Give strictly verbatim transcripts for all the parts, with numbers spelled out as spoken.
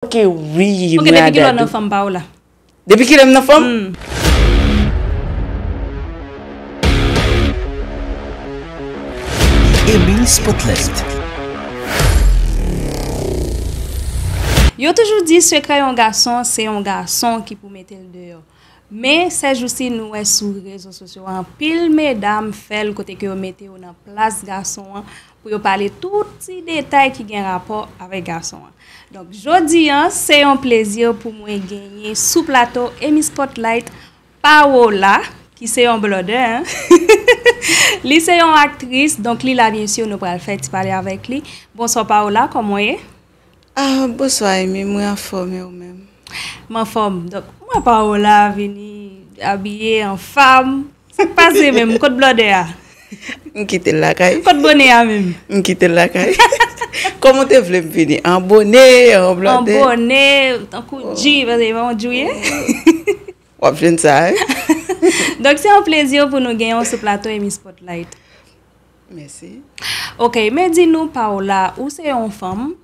Ok, wi, ok, mwen depi kilè w nan fanm pa w la? Depi kilè m nan fanm? Hmm. Emil Spotlight. Yo toujou di sekrè yon gason, se yon gason ki pou mete l deyò. Men, sèjousi, nou wè sou rezo sosyo, anpil medam fè l kote ke yo mete yo nan plas gason an pou yo pale tout ti detay ki gen rapò avèk gason an. Donk, jodi an, se yon plezi pou mwen genyen sou plato Emi Spotlight, Paola, ki se yon blòdè, en. Li se yon aktris, donk li la, byen si, nou pral fè ti pale avèk li. Bonswa, Paola, kòman w ye? Ah, bonswa, Emi, mwen anfòm, e ou menm? M anfòm. Donk, mwen, Paola, vini abiye an fanm. Sa k pase menm? Kot blòdè a? M kite l lakay. Kot bonè a menm? M kite l lakay. Kòman w te vle m vini? An bonè, an blòdè? An bonè, tankou dji, paske e pa yon dji w ye. W ap jwenn sa, wi. Donk, se yon plezi pou nou genyen w sou plato Emi Spotlight. Mèsi. Ok, men di nou, Paola, ou se yon fanm,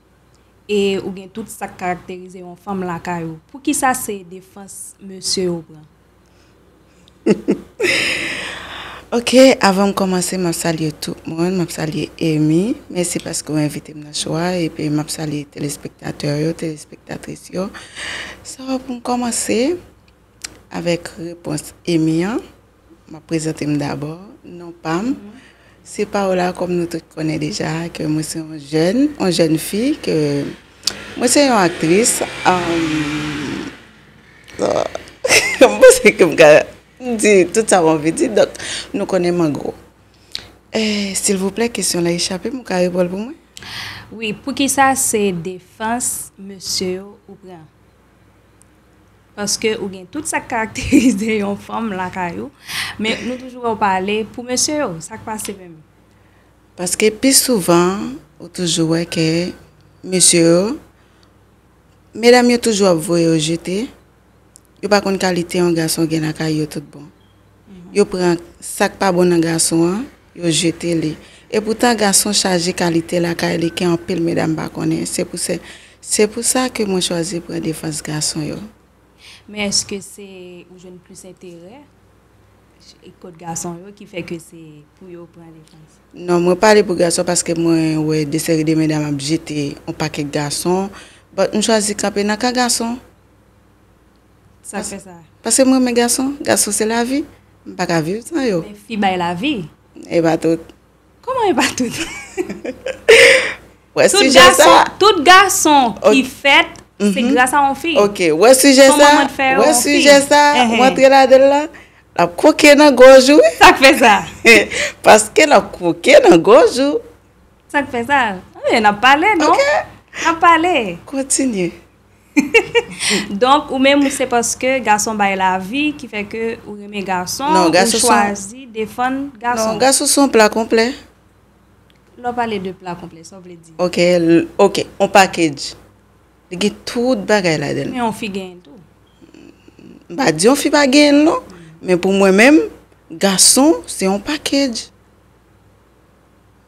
e ou gen tout sa k karakterize yon fanm lakay ou. Poukisa se defans mesye yo pran? Ok, avan m kòmanse, m ap salye tout moun, m ap salye Emi. Mèsi paske w envite m nan show a, epi m ap salye telespektatè yo, telespektatris yo. So, pou m kòmanse avèk repons Emi an, m ap prezante m dabò. Non pa m, se Paola, kòm nou tout konnen deja, ke mwen se yon jèn, yon jèn fi, ke mwen se yon aktris. Am, m panse ke m ka di tout sa m anvi di, donk nou konnen m an gwo. Eh, silvouplè, kesyon la echape m, ou ka reprann l pou mwen? Wi, poukisa se defans mesye yo ou pran? Paske ou gen tout sa k karakterize yon fanm lakay ou, men nou toujou wè w pale pou mesye yo. Sa k pase menm? Paske pi souvan, ou toujou wè ke mesye yo, medam yo toujou ap voye yo jete. Yo pa konn kalite yon gason gen lakay yo tout bon. Yo pran sa k pa bon nan gason an, yo jete li. Epoutan, gason chaje kalite lakay li ke anpil medam pa konnen. Se pou se, se pou sa ke mwen chwazi pran defans gason yo. Men èske se ou jwenn plis enterè kot gason yo ki fè ke se pou yo pran defans? Non, mwen pale pou gason paske mwen wè de seri de medam ap jete yon pakèt gason. But m chwazi kanpe nan kan gason. Sa k fè sa? Paske mwen renmen gason. Gason se lavi. M pa ka viv san yo. Men fi bay lavi. E pa tout. Kòman e pa tout? Wè sijè sa. Tout gason ki fèt, se gras a yon fi. Ok, wè sijè sa. Kòman mwen fè yon fi? Wè sijè sa, mwen antre ladan l la. L ap kwoke nan gòj ou, wi. Sa k fè sa? Paske l ap kwoke nan gòj ou. Sa k fè sa? Anben, n ap pale, non? Ok. N ap pale. Kontinye. Donk, ou menm, se paske gason bay lavi ki fè ke ou renmen gason, ou chwazi defann gason. Non, gason se yon pla konplè. Lè w pale de pla konplè, sa w vle di? Ok, l-, ok, on package. Li gen tout bagay ladan l. Men yon fi genyen l tou. M pa di yon fi pa genyen l, non. Men pou mwen menm, gason, se yon package.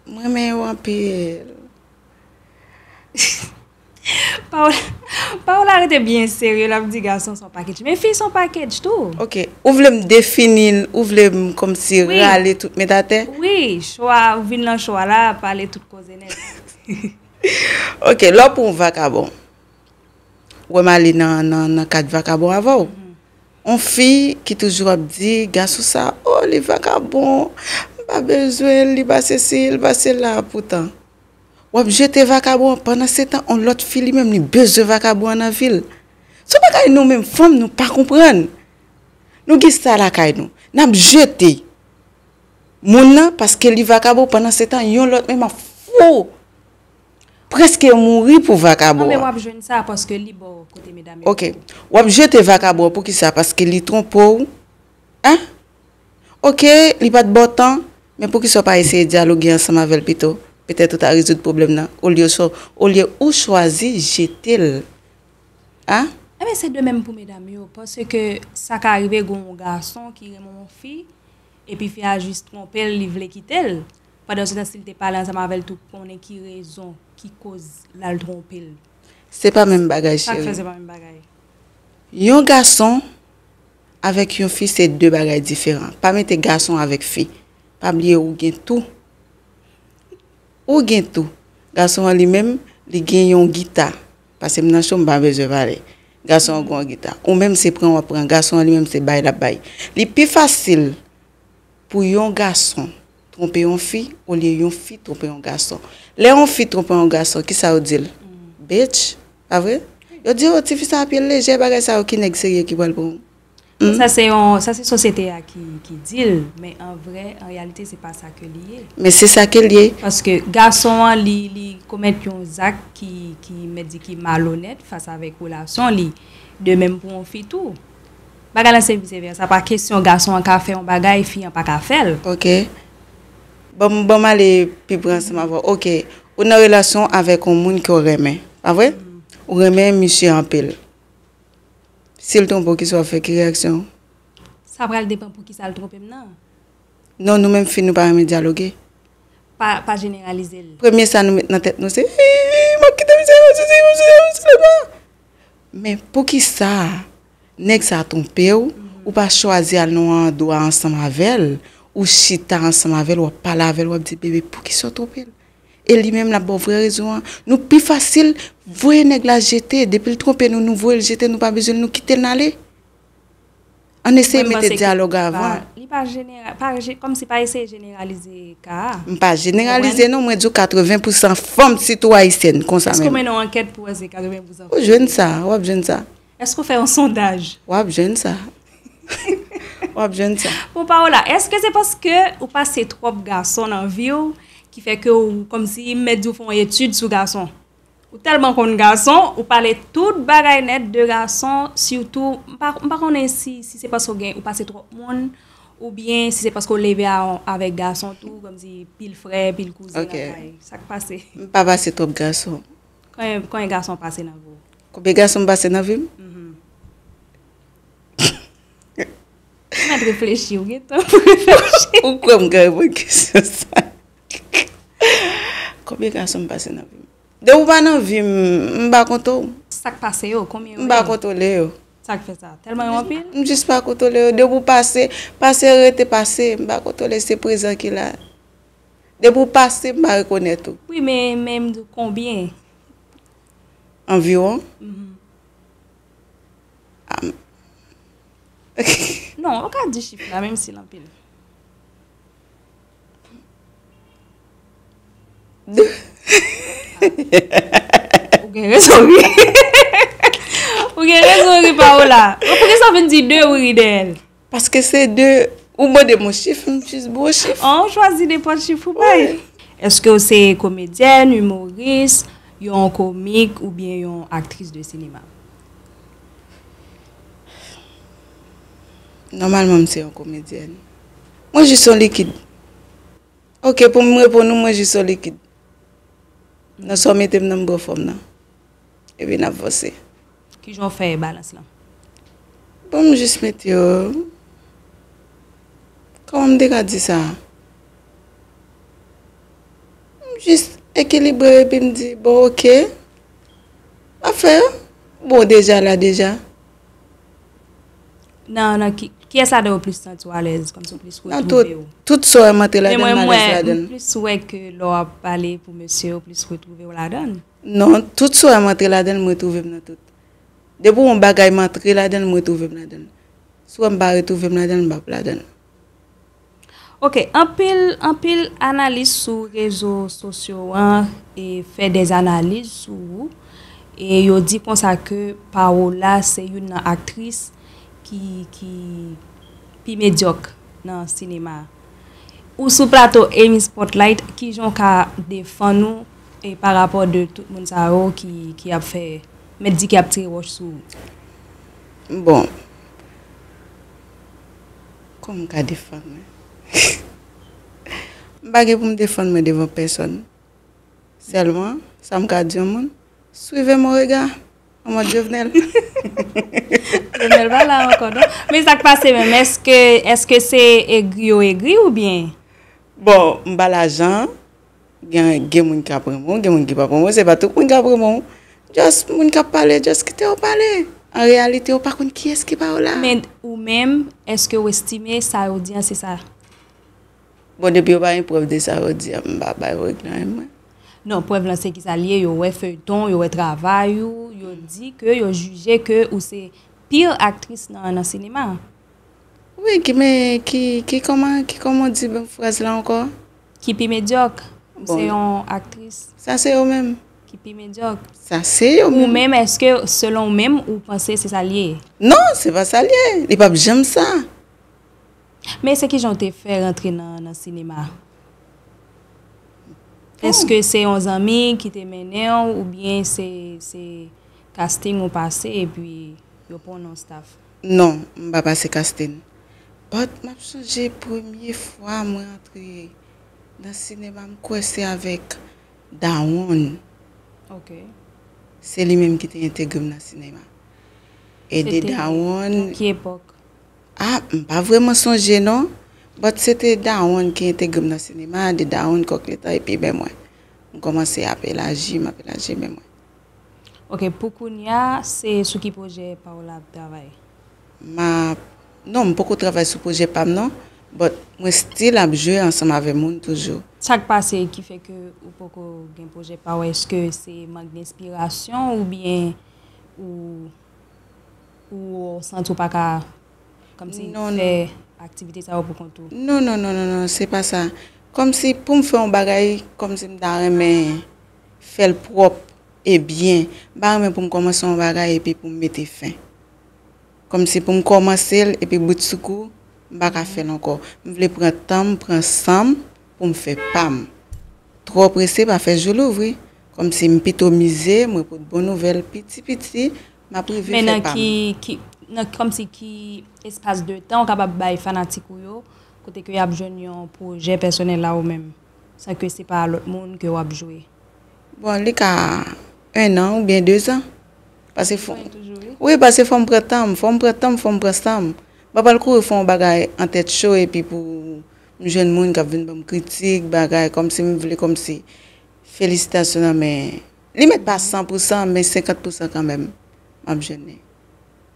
M renmen yo anpil. Paola, Paola rete byen serye, l ap di gason se yon package. Men fi se yon package tou. Ok, ou vle m defini l, ou vle m kòmsi rale tout met atè? Wi, cho a, ou vin nan cho a la, pale tout koze nèt. Ok, lè w pran yon vakabon, wè m ale nan, nan, nan kad vakabon avè w. On fi ki toujou ap di gason sa, oh, li vakabon, m pa bezwen l, li pa sesi, li pa sela. Poutan, w ap jete vakabon an, pandan se tan, on lòt fi li menm, li bezwen vakabon an nan vi l. Se yon bagay nou menm fanm, nou pa konprann. Nou gen sa lakay nou. N ap jete moun nan paske li vakabon, pandan se tan, yon lòt menm ap fou. Prèske mouri pou vakabon an. Anben, w ap jwenn sa paske li ba w kote medam yo. Ok. W ap jete vakabon an poukisa? Paske li twonpe w. Hein? Ok, li pa t ba w tan, men poukisa w pa eseye dyaloge ansanm avè l pito? Petèt ou ta rezoud pwoblèm nan, olye w cho-, olye ou chwazi jete l. Hein? Enben, se de menm pou medam yo, paske sa ka rive gen yon gason ki renmen yon fi, epi fi a jis twonpe l, li vle kite l. Pandan se tan, si l te pale ansanm avè l tou, konnen ki rezon ki koz l al twonpe l. Se pa menm bagay, cheri. Sa k fè se pa menm bagay? Yon gason avèk yon fi, se de bagay diferan. Pa mete gason avèk fi. Pa bliye ou gen tou. Ou gen tou. Gason an li menm, li gen yon gita. Paske m nan cho, m pa bezwen pale. Gason an gen yon gita. Ou menm, se pran w ap pran. Gason an li menm, se bay l ap bay. Li pi fasil pou yon gason twonpe yon fi olye yon fi twonpe yon gason. Lè yon fi twonpe yon gason, kisa yo di l? Bitch, pa vre? Yo di, "Oh, tifi sa a pye l lejè, bagay sa yo, ki nèg serye ki pral pran w?" Hmm? Sa se yon, sa se sosyete a ki, ki di l, men an vrè, an reyalite, se pa sa ke li ye. Men se sa ke l ye. Paske gason an, li, li komèt yon zak ki, ki, mèt di, ki malonèt fas avèk relasyon li. De menm pou yon fi tou. Bagay lan se vice versa. Pa kesyon gason an ka fè yon bagay, fi an pa ka fè l. Ok. Ban m, ban m ale pi pre ansanm avè w. Ok. Ou nan relasyon avèk yon moun ke w renmen, pa vre? Ou renmen misye anpil. Si l twonpe w, kisa w ap fè? Ki reyaksyon w? Sa pral depann pou kisa l twonpe m nan. Non, nou menm fi, nou pa renmen dyaloge. Pa, pa jeneralize l. Premye sa nou met nan tèt nou, se, "Hey, m ap kite misye, m ap sezi, m ap sezi, m ap sezi." Men poukisa nèg sa twonpe w, ou pa chwazi al nan yon andwa ansanm avè l, ou chita ansanm avè l, w ap pale avè l, w ap di, "Bebe, poukisa w twonpe l?" E li menm l ap ba w vrè rezon an. Nou pi fasil voye nèg la jete. Depi l twonpe nou, nou voye l jete, nou pa bezwen l, nou kite l n ale. Ann eseye mete dyalòg avan. Li pa jenera-, pa je-, kòmsi pa eseye jeneralize ka a. M pa jeneralize non, mwen di w katreven pousan fanm, sitou ayisyèn, konsa menm. Èske w mennen yon ankèt pou wè si katreven pousan fanm? Ou jwenn sa, w ap jwenn sa. Èske w fè yon sondaj? W ap jwenn sa. W ap jwenn sa. Bon, Paola, èske se paske ou pase twòp gason nan vi w ki fè ke w, kòmsi, m mèt di w fè yon etid sou gason? Ou tèlman konn gason, ou pale tout bagay nèt de gason, sitou, m pa, m pa konnen si, si se paske w gen, ou pase twòp moun, oubyen si se paske w leve a, avèk gason tou, kòmsi pil frè, pil kouzen lakay. Sa k pase? M pa pase twòp gason. Konbyen, konbyen gason pase nan vi w? Konbyen gason m pase nan vi m? Mhm. Ou mèt reflechi, ou gen tan pou reflechi. Ou kwè m ka reponn kesyon sa? Konbyen gason m pase nan vi m? Depi w pa nan vi m, m pa konte w. Sa k pase yo, konbyen yo ye? M pa kontwole yo. Sa k fè sa? Tèlman yo anpil? M jis pa kontwole yo. Depi w pase, pase rete pase. M pa kontwole, se prezan ki la. Depi w pase, m pa rekonèt ou. Wi, men, men m di w konbyen? Anviwon? Mhm. Ah, m- Non, ou ka di chif la, menm si l anpil. Ou gen rezon, wi. Ou gen rezon, wi, Paola. Poukisa w vin di de, ou ri dèyè l? Paske se de, ou mande m yon chif, m jis ba w yon chif. An, ou chwazi nenpòt chif ou bay. Wi. Èske w se komedyèn, imoris, yon komik oubyen yon aktris de sinema? Nòmalman, m se yon komedyèn. Mwen jis yon likid. Ok, pou m reponn ou, mwen jis yon likid. Nan sa w mete m nan, m pran fòm nan. Epi n ap vanse. Kijan w fè balans lan? Bon, m jis mete yo. Kòman m te ka di sa? M jis ekilibre epi m di, bon, ok. M ap fè yo. Bon, deja la, deja. Nan, nan ki, kiyès ladan w plis santi w alèz, kòmsi w plis retwouve w? Nan tout, tout sa w wè m antre ladan l, m alèz ladan l. Men mwen, mwen, m plis wè ke lè w ap pale pou mesye, w plis retwouve w ladan l. Non, tout sa w wè m antre ladan l, m retwouve m nan tout. Depi yon bagay m antre ladan l, m retwouve m ladan l. Si w wè m pa retwouve m ladan l, m p ap ladan l. Ok, anpil, anpil analis sou rezo sosyo an e fè dè analiz sou ou. E yo di konsa ke Paola se youn nan aktris ki, ki pi medyòk nan sinema. Ou sou plato Amy Spotlight, kijan w ka defann ou e pa rapò de tout moun sa yo ki, ki ap fè, mèt di ki ap tire wòch sou ou? Bon, kòman m ka defann mwen? M pa gen pou m defann mwen devan pèsòn. Sèlman, sa m ka di yon moun, suivez mon regard, an mòd Jovenel. Jovenel pa la ankò, non? Men sa k pase menm, èske, èske se egri yo egri oubyen? Bon, m pa lajan, gen, gen moun k ap renmen w, gen moun ki p ap renmen w, se pa tout moun k ap renmen w. Just moun k ap pale, just kite yo pale. An reyalite, ou pa konn kiyès ki Paola. Men ou menm, èske w estime sa yo di an se sa? Bon, depi yo pa gen prèv de sa yo di an, m pa bay vre nan mwen. Non, prèv lan se kisa l ye, yo wè feyton, yo wè travay ou, yo di ke yo jije ke ou se pire aktris nan, nan sinema. Wi, ki, men, ki, ki kòman, ki kòman w di fraz la ankò? Ki pi medyòk. Ou se yon aktris. Sa se yo menm. Ki pi medyòk. Sa se yo menm. Ou menm, èske, selon ou menm, ou panse se sa l ye? Non, se pa sa l ye. Li p ap janm sa. Men se kijan w te fè rantre nan, nan sinema? Bon. Èske se yon zanmi ki te mennen w oubyen se, se casting ou pase epi yo pran w nan staff? Non, m pa pase casting. But m ap sonje premye fwa mwen antre nan sinema, m kwè se avèk Dawonn. Ok. Se li menm ki te entegre m nan sinema. E de Dawonn. Nan ki epòk? Ah, m pa vrèman sonje non. But se te Dawonn ki entegre m nan sinema, de Dawonn, Kòk Letan, epi ben mwen. M kòmanse ap elaji, m ap elaji ben mwen. Ok, pou kounye a, se sou ki pwojè Paola ap travay? M ap, non, m poko travay sou pwojè pa m non, but mwen still ap jwe ansanm avè moun toujou. Sa k pase ki fè ke ou poko gen pwojè pa w? Èske se mank denspirasyon oubyen ou, ou santi w pa ka kòmsi fè aktivite sa yo pou kont ou? Non, non, non, non, non, se pa sa. Kòmsi pou m fè yon bagay, kòmsi m ta renmen fè l pwòp e byen. M pa renmen pou m kòmanse yon bagay epi pou m mete fen. Kòmsi pou m kòmanse l epi bout sou kou, m pa ka fè l ankò. M vle pran tan m, pran san m pou m fè pa m. Twò prese pa fè jou louvri. Kòmsi m pito mize, mwen pote bon nouvèl piti piti, m ap rive fè pa m. Men nan ki, ki, nan kòmsi ki espas de tan ou kapab bay fanatik ou yo, kote ke y ap jwenn yon pwojè pèsonèl a ou menm, san ke se pa lòt moun ke w ap jwe? Bon, li ka en an oubyen de zan. Paske fò, wi, paske fò m pran tan m, fò m pran tan m, fò m pran san m. M pa pral kouri fè yon bagay an tèt cho epi pou m jwenn moun k ap vin ban m kritik, bagay, kòmsi m vle, kòmsi felisitasyon nan men. Li mèt pa san pou san, men senkant pou san kanmenm, m ap jwenn li.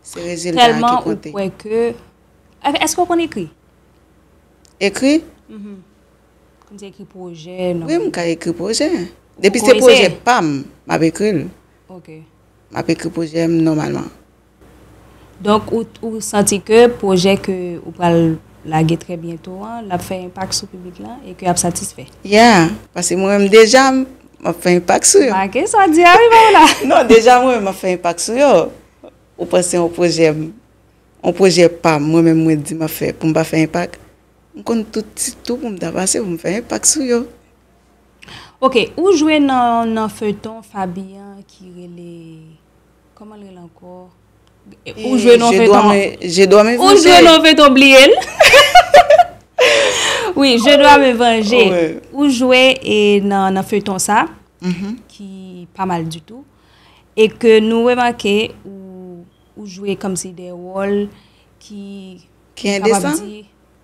Se rezilta a ki konte. Tèlman ou kwè ke, èske w konn ekri? Ekri? Mhm. Kòmsi ekri pwojè, non? Wi, m ka ekri pwojè. Depi se pwojè pa m, m ap ekri l. Ok. M ap ekri pwojè m nòmalman. Donk, ou, ou santi ke pwojè ke ou pral lage trè byento an, l ap fè enpak sou piblik lan e ke y ap satisfè? Yeah, paske mwen menm deja, m, m ap fè enpak sou yo. Make sa w di a wi, Paola. Non, deja mwen menm m ap fè enpak sou yo. Ou panse yon pwojè m, yon pwojè pa m, mwen menm mwen di m ap fè pou m pa fè enpak? M konn tout ti tou pou m ta pase pou m fè enpak sou yo. Ok, ou jwe nan, nan feyton Faby an ki rele, kòman l rele ankò? Ou jwe nan feyton. Ou jwe nan feyton, bliye l. Wi, Je dois me venger. Ou jwe e nan, nan feyton sa, ki pa mal ditou. E ke nou remake ou, ou jwe kòmsi de wòl ki, ki endesan?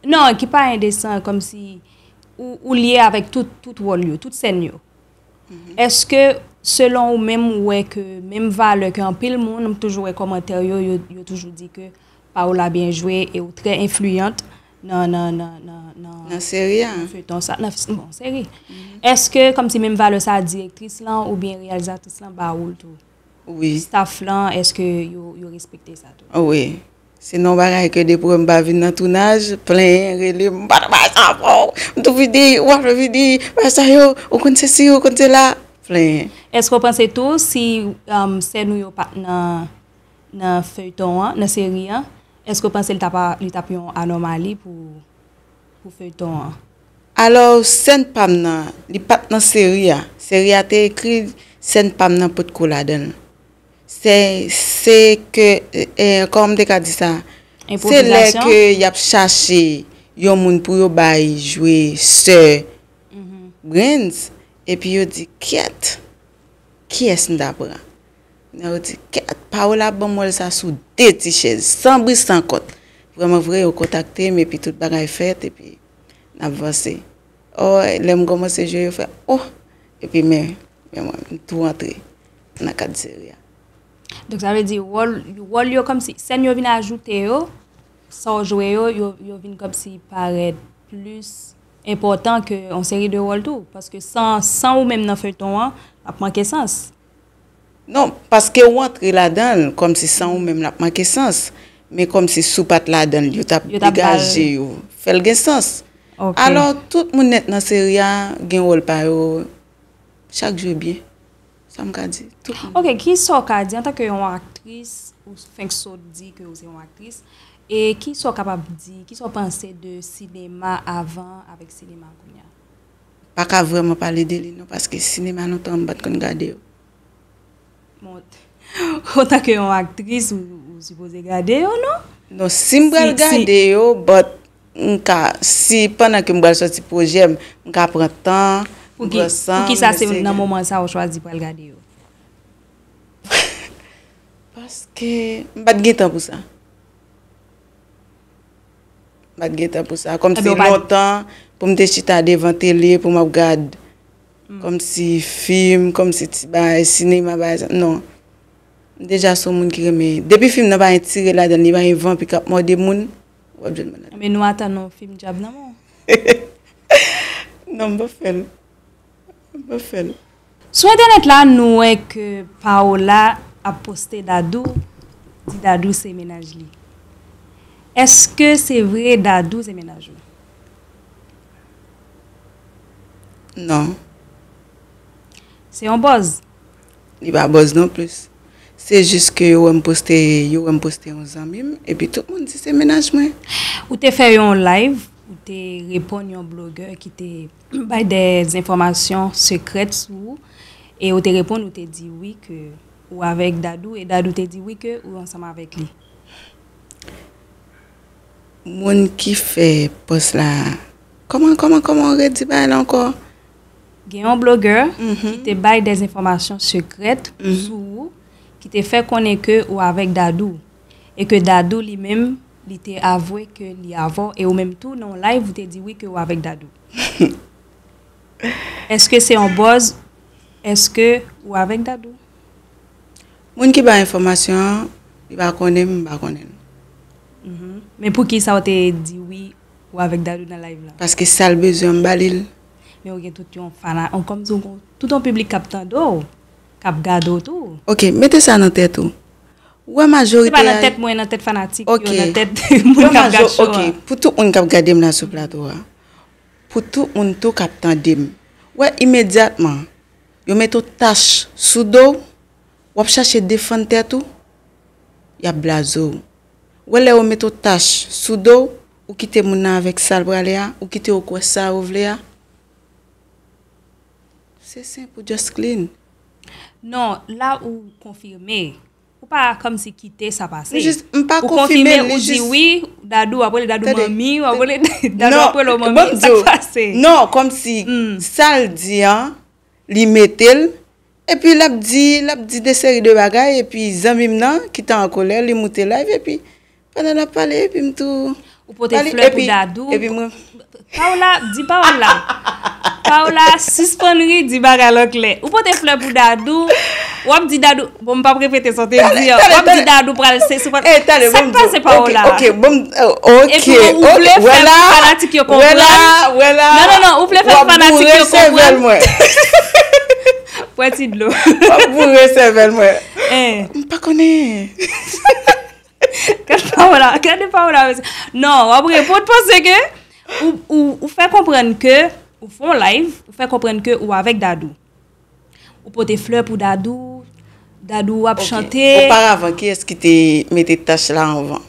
Non, ki pa endesan, kòmsi ou, ou lye avèk tout, tout wòl yo, tout sèn yo. Èske, selon ou menm, ou wè ke menm valè ke anpil moun, m toujou wè kòmantè yo, yo, yo toujou di ke Paola byen jwe e ou trè enfliyant nan, nan, nan, nan, nan, nan seri a, nan feyton sa, nan, bon, seri. Èske, kòmsi menm valè sa, direktris lan oubyen reyalizatris lan ba ou l tou? Wi. Staff lan, èske yo, yo respekte sa tou? Wi. Se nan yon bagay ke depi w wè m pa vin nan tounaj, plenyen, rele m, m pa nan bagay sa ankò, m tou vini, w ap vini, bagay sa yo, ou konn sesi, ou konn sela, plenyen. Èske w panse tou si, um, sèn ou yo pa t nan, nan feyton an, nan seri an, èske w panse li t ap, li t ap yon anòmali pou, pou feyton an? Alò, sèn pa m nan, li pa t nan seri a. Seri a te ekri, sèn pa m nan potko ladan l. Se, se ke, e, kòman m te ka di sa? Se lè ke y ap chache yon moun pou yo bay jwe sè Brens, epi yo di, "Kèt, kiyès m ta pran?" Nan yo di, "Kèt, Paola ap ban m wòl sa sou de ti chèz, san bri, san kont." Vrèman vre, yo kontakte m, epi tout bagay fèt, epi n ap vanse. O, lè m kòmanse jwe, yo fè, "O!" Epi men, men mwen, m tou antre. nan kad seri a. Donk, sa vle di, wòl, wòl yo kòmsi, sèn yo vin ajoute yo, sa w jwe yo, yo, yo vin kòmsi parèt plis enpòtan ke yon seri de wòl tou. Paske san, san ou menm nan feyton an, l ap manke sans. Non, paske ou antre ladan l, kòmsi san ou menm l ap manke sans. Men kòmsi si w pa t ladan l, yo t ap degaje yo, fè l gen sans. Alò, tout moun nèt nan seri a gen wòl pa yo. Chak jou byen. Sa m ka di? Tout moun. Ok, kisa w ka di antanke yon aktris, ou fenk sot di ke ou se yon aktris, e kisa w kapab di, kisa w panse de sinema avan avèk sinema kounye a? Pa ka vrèman pale de li non, paske sinema lontan m pa t konn gade yo. Bon, antanke yon aktris, ou, ou sipoze gade yo, non? Non, si m pral gade yo, but m ka, si pandan ke m pral sòti pwojè m, m ka pran tan, m pran san m eseye gade. Poukisa se nan moman sa ou chwazi pral gade yo? Paske m pa t gen tan pou sa. M pa t gen tan pou sa. Kòmsi lontan, pou m te chita devan tele, pou m ap gad kòmsi fim, kòmsi ti bagay, sinema, bagay sa. Non. M deja se yon moun ki renmen. Depi fim nan pa gen tire ladan l, li pa gen vanpi k ap mòde moun, w ap jwenn mwen ladan. Men nou atann yon fim Djab nan men w. Non, m p ap fè l. M p ap fè l. Sou entènèt la, nou wè ke Paola ap poste Dadou, di Dadou se mennaj li. Èske se vre Dadou se mennaj ou? Non. Se yon buzz? Li pa buzz non plis. Se jis ke yo wè m poste, yo wè m poste yon zanmi m, epi tout moun di se mennaj mwen. Ou te fè yon live, ou te reponn yon blogè ki te bay de enfòmasyon sekrèt sou ou, e ou te reponn, ou te di wi ke ou avèk Dadou, e Dadou te di wi ke ou ansanm avèk li. Moun ki fè pòs la, kòman, kòman, kòman w redi bagay la ankò? Gen yon blogè ki te bay de enfòmasyon sekrèt sou ou, ki te fè konnen ke ou avèk Dadou, e ke Dadou li menm, li te avwe ke li avè w, e ou menm tou, nan yon live, ou te di wi ke ou avèk Dadou. Èske se yon buzz? Èske ou avèk Dadou? Moun ki bay enfòmasyon an, li pa konnen m, m pa konnen l. Mhm. Men poukisa w te di wi ou avèk Dadou nan live la? Paske sa l bezwen, m ba li l. Men ou gen tout yon fana-, on, kòmsi w gen tout yon piblik k ap tande w, k ap gade w tou. Ok, mete sa nan tèt ou. Ou wè majorite. Se pa nan tèt mwen, nan tèt fanatik yo, nan tèt moun k ap gad show a. Ok, pou tout moun k ap gade m la sou plato a. Pou tout moun tou k ap tande m. Wè imedyatman, yo mete yon tach sou do w, w ap chache defann tèt ou, y ap blaze w. Wè lè yo mete yon tach sou do w, ou kite moun nan avèk sa l prale a, ou kite yo kwè sa yo vle a. Se senp, ou just clean. Non, la ou konfime. Ou pa kòmsi kite sa pase. Li jis, m pa konfime l, li jis. Ou di wi, Dadou, w ap rele Dadou manmi, w ap rele Dadou, w ap rele w manmi, sa k pase? Non, kòmsi sa l di an, li mete l, epi l ap di, l ap di de seri de bagay, epi zanmi m nan, ki te an kolè, li moute live, epi pandan l ap pale, epi m tou pale, epi, epi mwen. Ou pote flè pou Dadou. Paola, di pawòl la. Paola, sispann ri, di bagay la klè. Ou pote flè pou Dadou. W ap di Dadou, bon, m p ap repete sa w te di an. W ap di Dadou pral se, se pa, sa k pase Paola? Ok, ok, bon, ok, ok, wè la, wè la, wè la. Non, non, non, ou vle fè fanatik yo konprann. W ap boure sèvèl mwen. Pwè ti dlo. W ap boure sèvèl mwen. M pa konnen. Gade Paola, gade Paola, mesye. Non, w ap reponn paske ou, ou, ou fè konprann ke ou fè yon live, ou fè konprann ke ou avèk Dadou. Ou pote flè pou Dadou, Dadou w ap chante. Ok. Oparavan, kiyès ki te mete tach la anvan?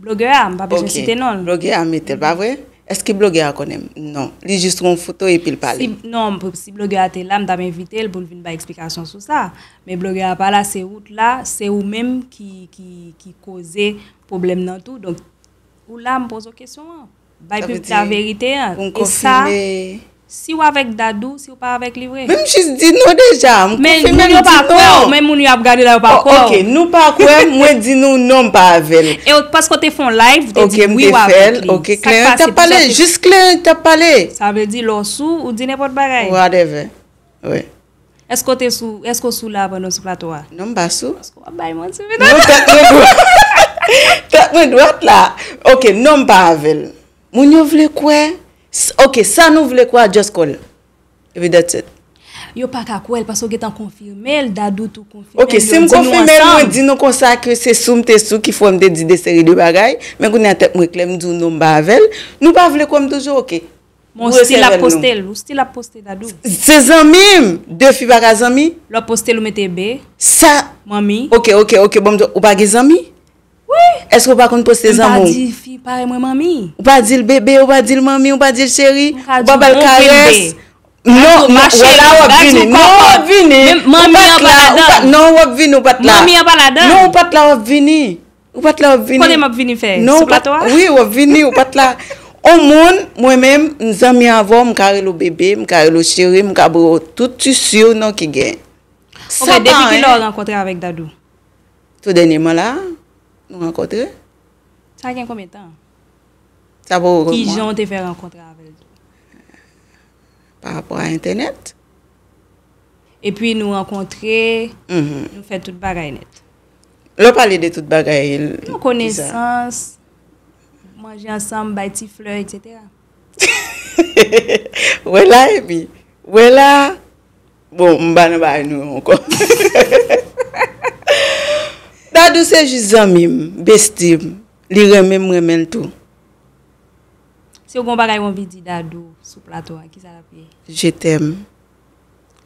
Blogè a, m pa bezwen site non l. Ok. Blogè a mete l, pa vre? Èske blogè a konnen m? Non. Li jis wè yon foto epi l pale. Si, non, si blogè a te la, m t ap envite l pou l vin bay eksplikasyon sou sa. Men blogè a pa la, se ou t la, se ou menm ki, ki, ki koze pwoblèm nan tou. Donk, ou la, m poze w kesyon an. Bay piblik la verite an. E sa, si w avèk Dadou, si w pa avèk li vre. Men m jis di non deja, m konfime m di non. Men moun yo pa kwè w, men moun yo ap gade la, yo pa kwè w. Ok, nou pa kwè m, mwen di nou non, m pa avè l. E w, paske w te fè yon live, ou te di wi, w avèk li. Ok, m te fè l, ok, kleren t ap pale, jis kleren t ap pale. Sa vle di lè w sou, ou di nenpòt bagay. Whatever. Wi. Èske w te sou, èske w sou la pandan w sou plato a? Non, m pa sou. Paske w ap bay manti. Non, tèt mwen dwat. Tèt mwen dwat la. Ok, non, m pa avè l. Moun yo vle kwè. Ok, sa nou vle kwè, just call. Epi that's it. Yo pa ka kwè l paske w gentan konfime l, Dadou tou konfime l. Ok, si m konfime l, mwen di nou konsa ke se sou m te sou ki fè m te di de seri de bagay, men kounye a tèt mwen klè, m di w non, m pa avè l. Nou pa vle kwè m toujou, ok. Bon, ou still ap poste l, ou still ap poste Dadou. Se zanmi m, de fi pa ka zanmi. Lè w poste l ou mete be. Sa. Manmi. Ok, ok, ok, bon, ou pa gen zanmi? Wi. Èske ou pa konn poste zanmi w? M pa di fi parèy mwen manmi. Ou pa di l bebe, ou pa di l manmi, ou pa di l cheri, ou pa ba l karès. Non, non, wè la w ap vini. Non, w ap vini. Ou pa t la. Non, w ap vini, ou pa t la. Manmi an pa ladan. Non, ou pa t la, w ap vini. Ou pa t la w ap vini. Kote m ap vini fè? Non, sou plato a? Wi, w ap vini, ou pa t la. On moun, mwen menm, m zanmi avè w, m ka rele w bebe, m ka rele w cheri, m ka ba w tout ti surnom ki gen. Ok, depi kilè w rankontre avèk Dadou? Tou dènyèman la, nou rankontre. Sa gen konbyen tan? Sa poko konn mwa. Kijan w te fè rankontre avè l tou? Pa rapò a entènèt. Epi nou rankontre, nou fè tout bagay nèt. Lè w pale de tout bagay, kisa? Nou konesans, manje ansanm, bay ti flè, etsetera. Wè la, epi, wè la. Bon, m pa nan bagay nou yo ankò. Dadou se jis zanmi m, bestie m. Li renmen m, m renmen l tou. Si w gen yon bagay w anvi di Dadou sou plato a, kisa l ap ye? Je t'aime.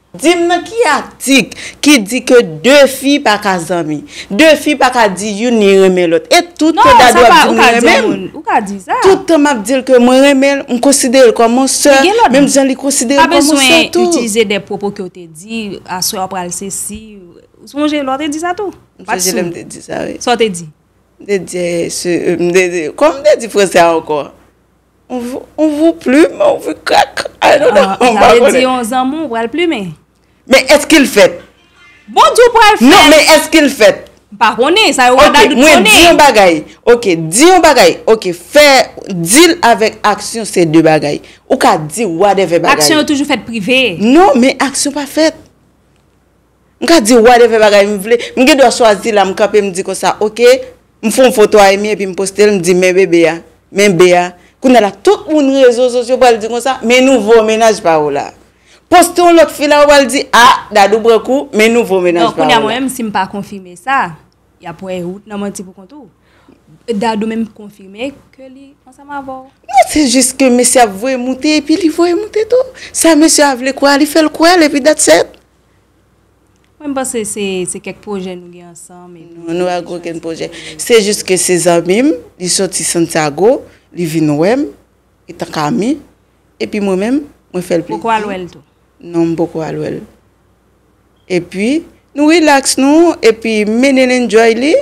Di m nan ki atik ki di ke de fi pa ka zanmi? De fi pa ka di youn li renmen lòt. E tout tan Dadou ap di m li renmen m. Tout tan m ap di l ke mwen renmen l, m konsidere l kòm yon sè, menm jan li konsidere m kòm yon sè tou. Pa bezwen itilize de pwopo ke w te di, aswè w pral sesi. Ou sonje lè w te di sa tou? M sonje lè m te di sa, wi. Sa w te di? M te di, se, m te di, kòman m te di franse a ankò? On vous, on vous plume, on vous craque. I don't know. Ah, m pa konnen. Sa vle di yon zanmi w pral plimen. Men èske l fèt? Bondye w pral fèt. Non, men èske l fèt? M pa konnen, sa yo pa Dadou ki konnen. Ok, mwen di yon bagay. Ok, di yon bagay. Ok, fè, di l avèk aksyon se de bagay. Ou ka di whatever bagay. Aksyon yo toujou fèt prive. Non, men aksyon pa fèt. M ka di whatever bagay m vle. M gen dwa chwazi la, m kanpe, m di konsa, ok, m fè yon foto a Amy epi m poste l, m di, men bebe a, men be a. Kounye a la, tout moun rezo sosyo pral di konsa, men nouvo mennaj pa w la. Poste yon lòt fi la, yo pral di, a, Dadou pran kou, men nouvo mennaj pa w la. Non, kounye a mwen menm, si m pa konfime sa, y ap wè wout nan manti pou kont ou. Dadou menm konfime ke li ansanm avè w. Non, se jis ke mesye ap voye moute, epi li voye moute tou. Sa mesye a vle kwè a, li fè l kwè l, epi that's it. Mwen, m panse se, se kèk pwojè nou gen ansanm. Non, nou pa gen okenn pwojè. Se jis ke se zanmi m, li soti Santiago, li vin wè m, etan kami, epi mwen menm, mwen fè l plezi. Poko al wè l tou? Non, m poko al wè l. Epi, nou relax nou, epi m mennen l enjoy li.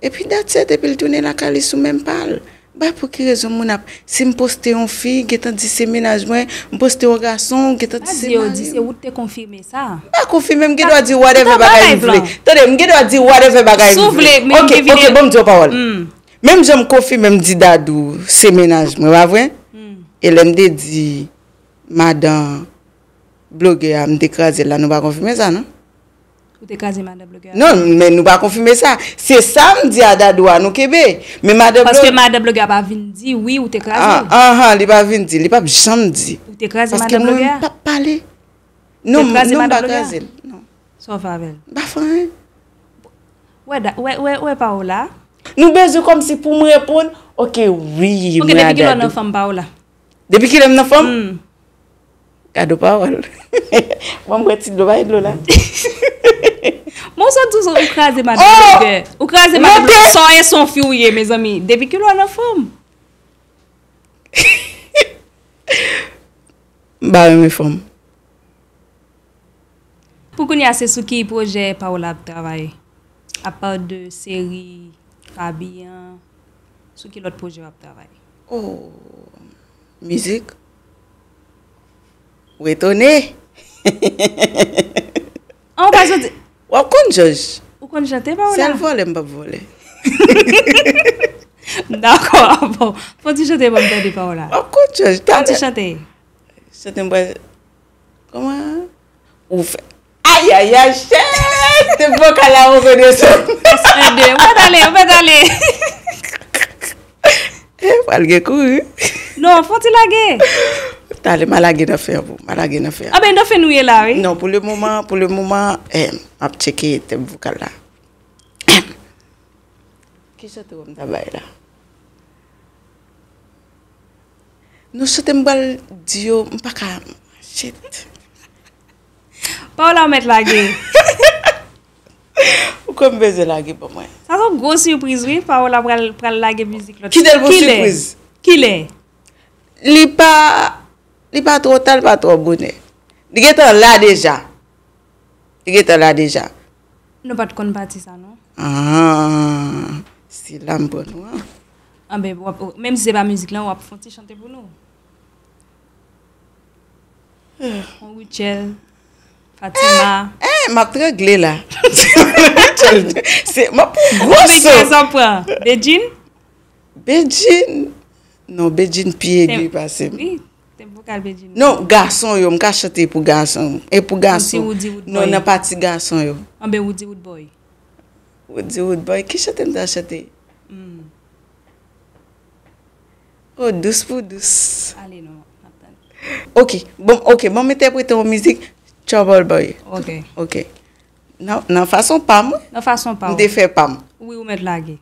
Epi that's it, epi l tounen lakay li sou menm pa l. M pa pou ki rezon moun ap, si m poste yon fi, gentan di se mennaj mwen, m poste yon gason, gentan di se mari m. Pa di yo, di se ou t te konfime sa. M pa konfime, m gen dwa di whatever bagay m vle. Tande, m gen dwa di whatever bagay m vle. Ok, ok, ban m di yon pawòl. Menm jan m konfime m di Dadou se mennaj mwen, pa vre? E lè m te di madan blogè a, m te kraze l la, nou pa konfime sa, non? Ou te kraze madan blogè a? Non, men nou pa konfime sa. Se sa m di a Dadou a, nou kenbe. Men madan blogè. Paske madan blogè a pa vin di wi ou te kraze l. Ah, ah, li pa vin di, li p ap janm di. Ou te kraze madan blogè a? Paske mwen, m p ap pale. Non, m pa kraze l. Non. Sa w fè avè l? M pa fè anyen. Wè, wè, wè, wè Paola. Nou bezwen kòmsi pou m reponn, ok, wi, mwen a Dadou. Ok, depi kilè w nan fanm Paola? Depi kilè m nan fanm? Gade yon pawòl. Bon, m pran ti dlo, bay dlo la. Bon, sa w di, ou kraze madan blogè. Ou kraze madan blogè. Sa w ye, se yon fi w ye, mezanmi. Depi kilè w nan fanm? M pa renmen fanm. Pou kounye a, se sou ki pwojè Paola ap travay? Apa de seri Faby an, sou ki lòt pwojè w ap travay? Oh, mizik. Retone. An, w pa soti. W ap konn jòj. Ou konn chante, Paola? Sèl vòlè m p ap vòlè. Dakò, bon. Fò ti chante ban m tande, Paola. W ap konn jòj. Fò ti chante. Chante m pral. Kòman? Ou fè. Ayayay, chèt! Te vokal la rekonesan. S un, deux. Ou pa t ale, ou pa t ale. E, pral gen kouri. Non, fò ti lage. Talè, ma lage nan fè pou, ma lage nan fè. Ah ben, nan fè nou ye la, wi. Non, pou le moman, pou le moman, eh, m ap tcheke tèm vokal la. Ki chante w m ta bay la? Non, chante m pral di yo, m pa ka, shit. Paola, ou mèt lage. Ou kwè m bezwen lage pou mwen? Sa se yon gwo sipriz, wi. Paola pral, pral lage mizik lòt. Kite l pou sipriz. Kilè? Li pa, li pa twò ta, li pa twò bonè. Li gentan la deja. Li gentan la deja. Nou pa t konn pati sa, non? Ah, se la m pran nou an. Anben, w ap, menm si se pa mizik lan, w ap fè yon ti chante pou nou. On Rutshelle, Fatima. Eh, eh, m ap trangle la. Se, m ap pran gwo so. Sa pran. Bedjine? Bedjine? Non, Bedjine pi egri pase m. Wi, tèm vokal Bedjine. Non, gason yo, m ka chante pou gason. E pou gason. Ou di Roodboy. Non, nan pati gason yo. Anben, ou di Roodboy. Ou di Roodboy, ki chante m ta chante? Hmm. Oh, dous pou dous. Ale non, m ap tann. Ok, bon, ok, bon, m entèprete yon mizik, Trouble Boy. Ok. Ok. Nan, nan fason pa m, wi. Nan fason pa w. M te fè pa m. Wi, ou mèt lage.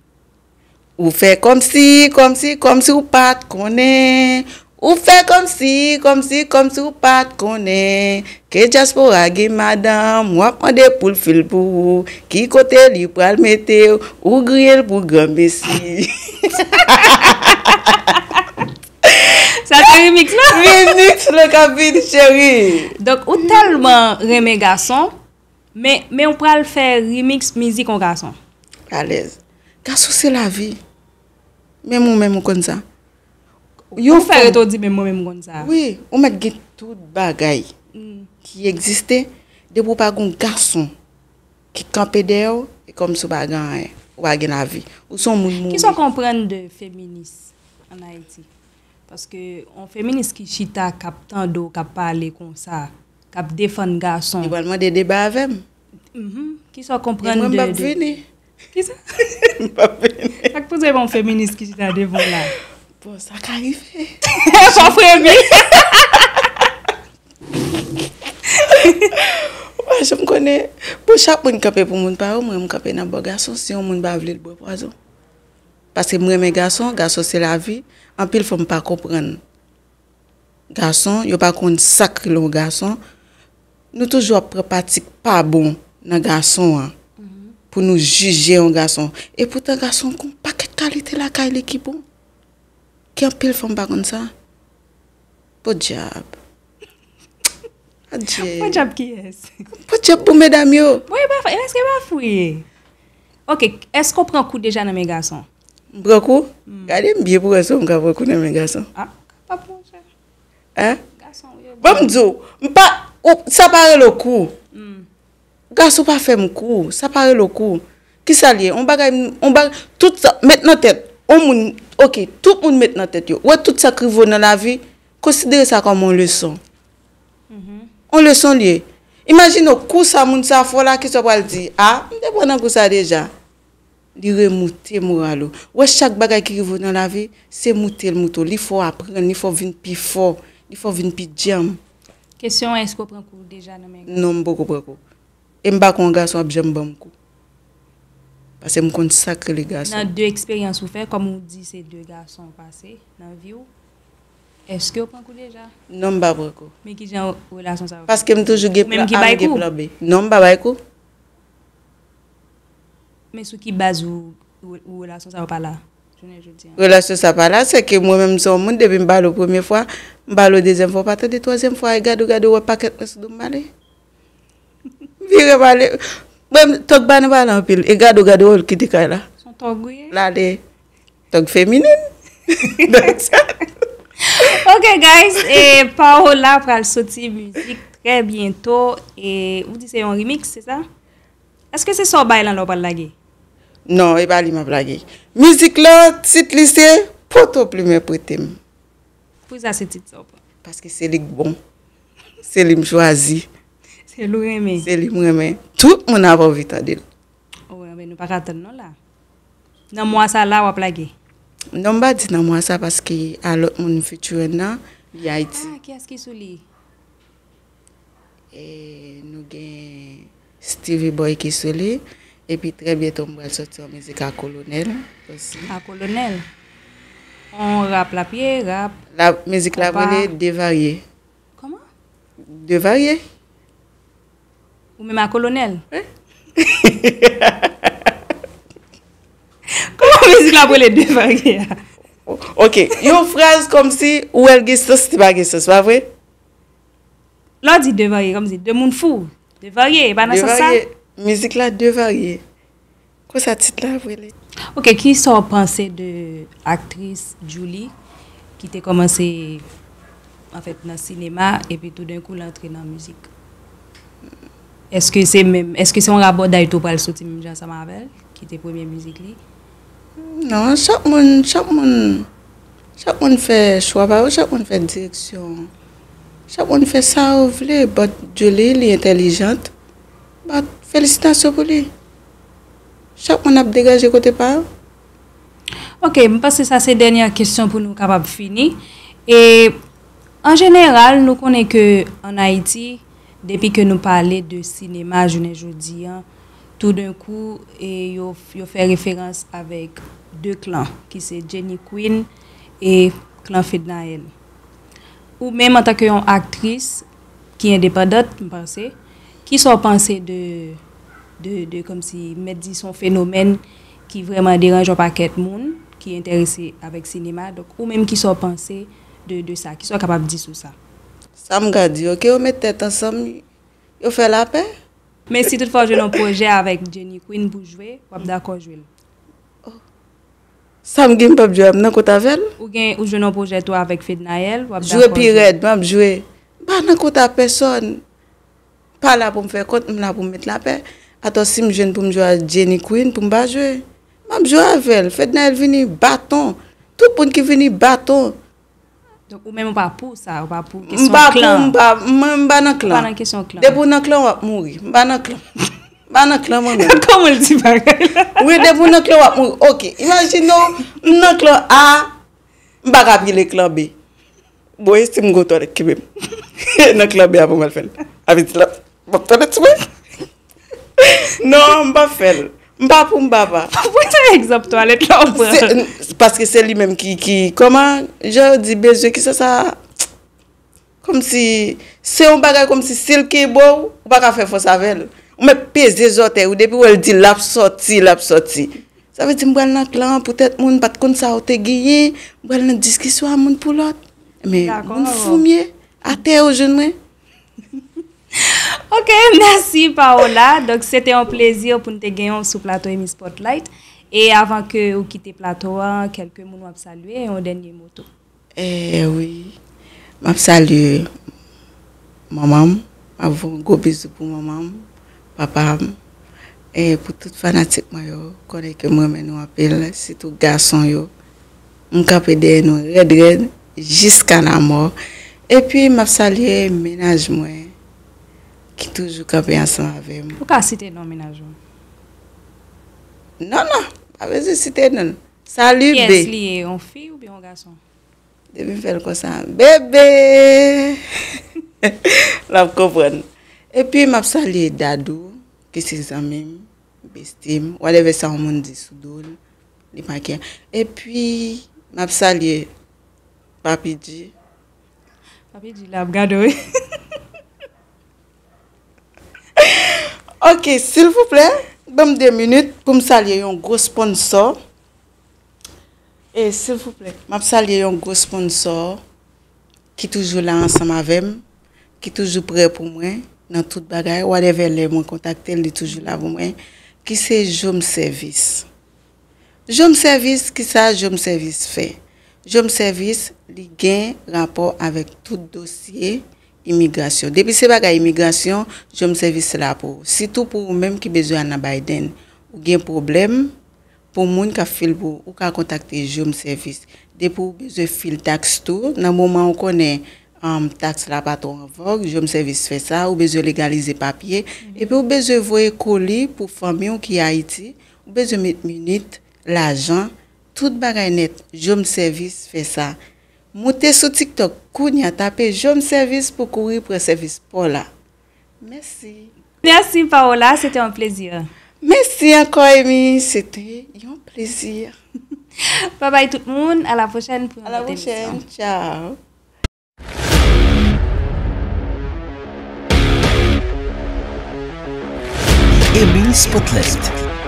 Ou fè kòmsi, kòmsi, kòmsi ou pa t konnen. Ou fè kòmsi, kòmsi, kòmsi ou pa t konnen. Ke dyaspora gen madanm, w ap mande pou l fil pou ou. Ki kote li pral mete w, ou griye l pou granmesi. Sa se remix la? Remix la k ap vin, cheri. Donk, ou tèlman renmen gason, men, men ou pral fè remix mizik yon gason. Alèz. Gason se lavi. Menm ou menm ou konn sa. Ou fè rete w di menm mwen menm m konn sa. Wi, ou mèt gen tout bagay ki egziste, depi w pa gen yon gason ki kanpe dèyè w, e kòmsi w pa gen anyen, ou pa gen lavi. Ou se yon moun mouri. Kisa w konprann de feminis ann Ayiti? Paske yon feminis ki chita, k ap tande w, k ap pale konsa, k ap defann gason. Li pral mande deba avè m. Mhm. Kisa w konprann de, de, Kisa? M pa vini. Sa k poze yon feminis ki chita devan w la? Bon, sa ka rive. Fò fremi. Ou pa janm konnen. Bon, chak moun kanpe pou moun pa yo, mwen, m kanpe nan bò gason. Si yon moun pa vle l bwè pwazon. Paske m renmen gason, gason se lavi. Anpil fwa m pa konprann gason, yo pa konn sa k rele yon gason. Nou toujou ap pran pati k pa bon nan gason an pou nou jije yon gason. Epoutan gason gen yon pakèt kalite lakay li ki bon. Gen anpil fanm pa konn sa. Podyab. Adye. Podyab kiyès? Podyab pou medam yo. Bon, e pa, èske e pa fou ye? Ok, èske w pran kou deja nan men gason? M pran kou? Gade m byen pou wè si m ka pran kou nan men gason. Ah, kapab monchè. Hein? Gason yo. Bon, m di w, m pa, ou, sa pa rele w kou. Gason pa fè m kou, sa pa rele w kou. Kisa l ye? On bagay, on bagay, tout sa, met nan tèt. On moun, ok, tout moun met nan tèt yo. Ou wè tout sa k rive w nan lavi, konsidere sa kòm on leson. On leson l ye. Imajine w kou sa moun sa fè w la, kisa w pral di? Ah, m te pran nan kou sa deja. Li remoute moral ou. Ou wè chak bagay ki rive w nan lavi, se moute l moute w. Li fè w aprann, li fè w vin pi fò, li fè w vin pi djanm. Kesyon an, èske w pran kou deja nan men gason? Non, m poko pran kou. E m pa kwè yon gason ap janm ban m kou. Paske m konn sa k rele gason. Nan de eksperyans ou fè, kòm ou di se de gason w pase nan vi w, èske w pran kou deja? Non, m pa pran kou. Men kijan relasyon sa yo fèt? Paske m toujou gen plan A, m gen plan B. Non, m pa bay kou. Men sou ki baz ou, ou, ou relasyon sa yo pa la jounen jodi a? Relasyon sa pa la, se ke mwen menm se yon moun, depi m pale w premye fwa, m pale w dezyèm fwa, w pa tande twazyèm fwa, e gade w, gade w, wè pakèt mwen sou do m pale. Vire pale. Mwen, tòg pa nan pale anpil. E gade w, gade w, kite kay la. Se yon tòg ou ye? L ale. Tòg feminin. That's it. Ok, guys, e Paola pral soti mizik trè byento. E ou di se yon remix, se sa? Èske se sa w bay lan lè w pral lage? Non, e pa li m ap lage. Mizik lan, tit li se Poto Plimen Prete m. Poukisa se tit sa w pran? Paske se li k bon. Se li m chwazi. Se l ou renmen. Se li m renmen. Tout moun ap anvi tande l. Oh, men nou pa ka tann non la. Nan mwa sa la w ap lage. Non, m pa di nan mwa sa paske a lòt moun featuring nan, li Ayiti. Ah, kiyès ki sou li? E nou gen Stevie Boy ki sou li. Epi trè byento m pral sòti yon mizik a Kolonèl osi. A Kolonèl. On rap l ap ye, rap. La mizik la Konpa. Rele Devarye. Kòman? Devarye? Ou menm a Kolonèl? Kòman mizik la ap rele Devarye a? Ok, yon fraz kòmsi ou wè l gen sans, li pa gen sans, pa vre? Lè w di Devarye, kòmsi de moun fou. Devarye, e pa nan sans sa? Devarye, mizik la Devarye. Konsa tit la ap rele. Ok, kisa w panse de aktris Djouly ki te kòmanse anfèt nan sinema epi toudenkou l antre nan mizik? Èske se menm, èske se yon rabòday tou pral soti menm jan ansanm avè l ki te premye mizik li? Non, chak moun, chak moun, chak moun fè chwa pa yo, chak moun fè direksyon. Chak moun fè sa yo vle, but Djouly li entèlijant. But felisitasyon pou li. Chak moun ap degaje kote pa yo. Ok, m panse sa se dènyè kesyon pou nou kapab fini. E an jeneral, nou konnen ke an Ayiti, depi ke nou pale de sinema jounen jodi an, toudenkou e yo, yo fè referans avèk de klan, ki se Jenny Queen e klan Fednaelle. Ou menm antanke yon aktris ki endepandant, m panse, kisa w panse de, de, de kòmsi, mèt di se yon fenomèn ki vrèman deranje yon pakèt moun ki enterese avèk sinema. Donk, ou menm kisa w panse de, de sa? Kisa w kapab di sou sa? Sa m ka di, ok, yo met tèt ansanm, yo fè lapè. Men si toutfwa w jwenn yon pwojè avèk Jenny Queen pou jwe, w ap dakò jwe l? Sa m gen m p ap jwe, m nan kont avè l. Ou gen, ou jwenn yon pwojè tou avèk Fednaelle, w ap dakò Jwe pi rèd, m ap jwe. M pa nan kont a pèsòn. Pa la pou m fè kont, m la pou m met lapè. Atò si m jwenn pou m jwe a Jenny Queen, pou m pa jwe. M ap jwe avè l. Fednaelle vini baton. Tout moun ki vini baton. Donk ou menm ou pa pou sa, ou pa pou M kesyon pa pou, klan. M pa, mwen m pa nan Ou pa klan. Nan kesyon klan. Depi w nan klan, w ap mouri. M pa nan klan. M pa nan klan mwen menm. Kòman l di bagay la? Wi, depi w nan klan, w ap mouri. Ok, imajine w, m nan klan A, m pa ka pile klan B. Bon, e si m gon twalèt ki menm nan klan B a pou m al fè l? Avè di la, m ap twalèt sou mwen. Non, m pa fè l. M pa pou m pa pa. Poukisa egzanp twalèt la w pran? Se- Paske se li menm ki, ki, kòman, jan yo di bezwen, ki sa sa, kòmsi, se yon bagay kòmsi si l kenbe w, ou pa ka fè fòs avè l. Ou mèt peze zòtèy ou, depi w wè l di l ap sòti, l ap sòti. Sa vle di m pral nan klan an poutèt moun pa t konn sa w te genyen, m pral nan diskisyon a moun pou lòt. Men Dakò. Moun fou m ye, atè yo jwenn mwen. Ok, mèsi Paola. Donk se te yon plezi pou n te genyen w sou plato Emi Spotlight. E avan ke ou kite plato a, kèlke moun w ap salye, yon dènye mo tou. Eh wi, m ap salye manman m, m ap voye yon gwo bizou pou manman m, papa m, e pou tout fanatik mwen yo, konnen ke m renmen nou anpil, sitou gason yo. M kanpe dèyè nou rèd rèd jiska lamò. Epi m ap salye mennaj mwen ki toujou kanpe ansanm avè m. Ou ka site non mennaj ou? Non, non, pa bezwen site non. Salut, Kiyès B. Li ye, yon fi oubyen yon gason? Depi m fè l konsa, bebe! L ap konprann. Epi m ap salye Dadou, ki se zanmi m, besti m, whatever sa yon moun di sou do l, li pa kè. Epi m ap salye Papi G. Papi G la ap gade w. Ok, silvouplè, ban m de minit pou m salye yon gwo sponsò. E silvouplè, m ap salye yon gwo sponsò ki toujou la ansanm avè m, ki toujou prè pou mwen nan tout bagay, whatever lè mwen kontakte l, li toujou la pou mwen, ki se Jom Sèvis. Jom Sèvis, kisa Jom Sèvis fè? Jom Sèvis, li gen rapò avèk tout dosye imigrasyon. Depi se bagay imigrasyon, Jom Sèvis la pou ou. Sitou pou ou menm ki bezwen al nan Biden. Ou gen pwoblèm, pou moun k ap fil pou ou, ou ka kontakte Jom Sèvis. Depi ou bezwen fil taks tou, nan moman ou konnen um, taks la pa twò an vòg, Jom Sèvis fè sa, ou bezwen legalize papye, epi ou bezwen voye koli pou fanmi w ki Ayiti, ou bezwen met minit, lajan, tout bagay nèt, Jom Sèvis fè sa. Moute sou TikTok, kounya tape Jom Sèvis pou kouri pran sèvis pa w la. Mèsi. Merci Paola, c'était un plaisir. Mèsi ankò, Amy, se te yon plezi. Bye bye tout moun, à la prochaine pour À la une autre émission. Prochaine, ciao. Amy Spotlight.